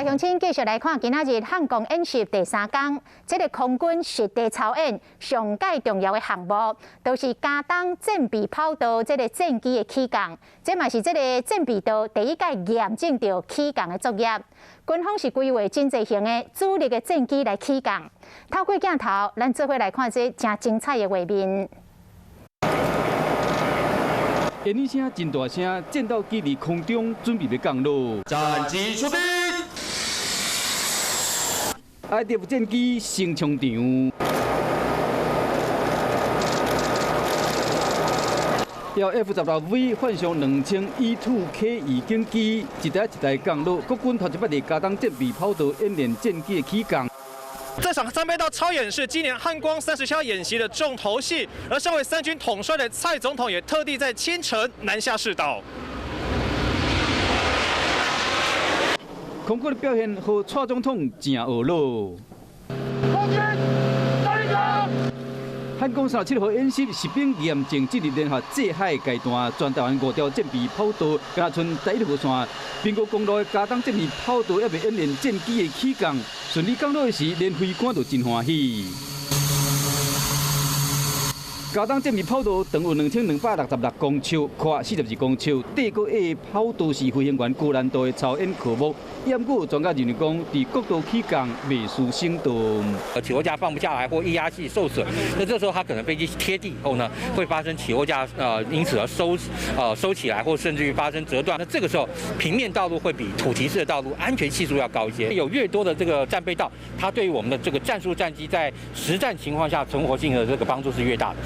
鄉親繼續來看今仔日漢光演習第三工，這个空軍實地操演上蓋重要的項目，就是佳冬戰備跑道這个戰機的起降，這嘛是這个戰備道第一擺驗證著起降的作業。軍方是規劃真濟型的主力的戰機來起降。透過鏡頭，咱做伙來看這誠精彩的畫面。煙雨聲真大聲，戰鬥機佇空中準備欲降落。戰機出兵。埃及戰機先衝場，要 F-16V 換上2000 E2K 預警機，一台一台降落。國軍頭一擺佇佳冬戰備跑道演練戰機的起降。這場戰備道操演是今年漢光37演習的重頭戲，而身為三軍統帥的蔡總統也特地在清晨南下視導。空軍的表現，予蔡總統誠懊惱。空軍，站立。漢光37號演習實兵驗證進入聯合制海階段，全台灣五條戰備跑道，敢若賰第一號線，蘋果公路的佳冬戰備跑道猶未演練戰機的起降，順利降落的時，連飛官都真歡喜。佳冬戰備跑道長有2266公尺，寬42公尺。帝國的跑道是飛行員高難度的操演科目。毋過專家認為講，佇國道起降袂輸省道。起落架放不下來或液壓器受損，那這時候它可能飛機貼地以後呢，會發生起落架因此而收起來，或甚至於發生折斷。那這個時候平面道路會比土堤式的道路安全係數要高一些。有越多的這個戰備道，它對於我們的這個戰術戰機在實戰情況下存活性的這個幫助是越大的。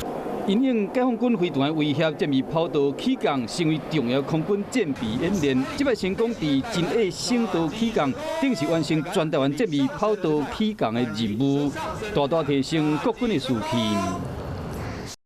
因應解放軍飛彈的威脅，戰備跑道起降成為重要空軍戰備演練。這擺成功佇真矮省道起降，等於是完成全台灣戰備跑道起降的任務，大大提升國軍的士氣。